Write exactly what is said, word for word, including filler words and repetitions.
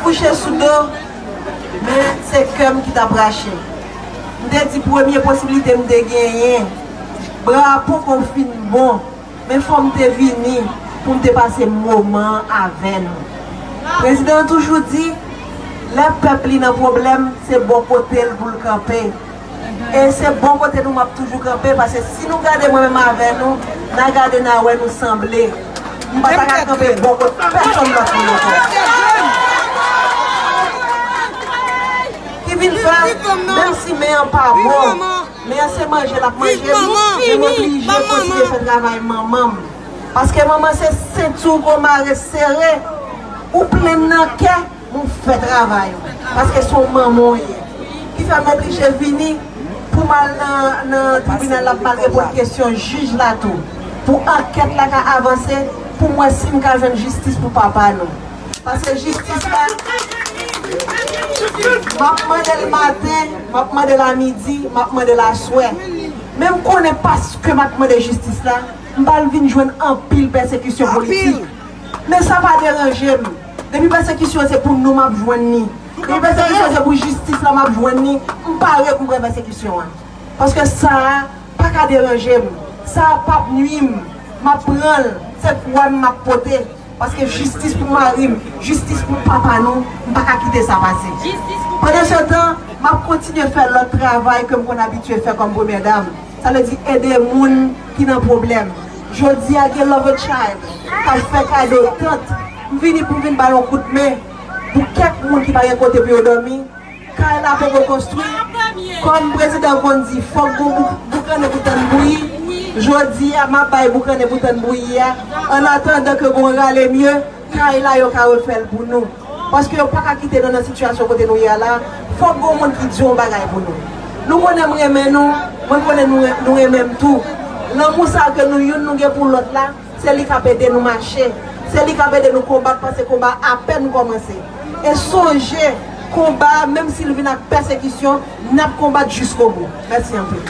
Kouche sou do, men se kè m ki t ap rache. M te di premye posiblite m te genyen, bra a poko fin bon, men fò m te vini pou m te pase moman an avè nou. Prezidan an toujou di, lè pèp li nan pwoblèm, se bò kote l pou l kanpe. E se bò kote nou m ap toujou kanpe, paske si nou gade mwen menm avè nou, n a gade n a wè nou sanble. M pa ta ka kanpe bò kote pèsonn lòt moun ankò. Ki vin fè, menm si men an pa bon, men an se manje l ap manje m, men m oblije kontinye fè travay manman m. Paske manman se senti w gon mare sere, ou plenn nan kè, men w fè travay ou. Paske se yon manman w ye. Ki fè m oblije vini pou m al nan, nan tribinal la, pou m al reponn kesyon jij la tou. Pou ankèt la ka avanse, pou m wè si m ka jwenn jistis pou papa nou. Paske jistis la, m ap mande l maten, m ap mande l a midi, m ap mande l aswè. Men m konnen paske m ap mande jistis la, m pral vin jwenn anpil pèsekisyon politik. Men sa pa deranje m. Depi pèsekisyon se pou nou m ap jwenn li. Depi pèsekisyon se pou jistis la m ap jwenn li, m pare pou m pran pèsekisyon an. Paske sa a pa ka deranje m. Sa a p ap nwi m. M ap pran l. Se kwa m m ap pote. Paske jistis pou mari m, jistis pou papa nou, m pa ka kite sa pase. Pandansetan, m ap kontinye fè lòt travay ke m konn abitye fè kòm premyè dam. Sa vle di ede moun ki nan pwoblèm. Jodi a gen Love a Child k ap fè kado tant. M vini pou m vin ba yon kout men pou kèk moun ki pa gen kote pou yo dòmi. Kay la poko konstwi. Kòm prezidan konn di, fòk gon bouk, boukannen pou tann bouyi. Jodi a, m ap bay boukannen pou tann bouyi a. An atandan ke gon rale mye, kay la yo ka refè l pou nou. Paske yo pa ka kite nou nan sitiyasyon kote nou ye a la. Fòk gon moun ki di yon bagay pou nou. Nou konnen m renmen nou, mwen konnen nou, nou renmen m tou. Lanmou sa a ke nou youn nou gen pou lòt la, se li k ap ede nou mache. Se li k ap ede nou konbat, paske konba a apèn kòmanse. E sonje, konba a, menm si l vin ak pèsekisyon, n ap konbat jiskobou. Mèsi anpil.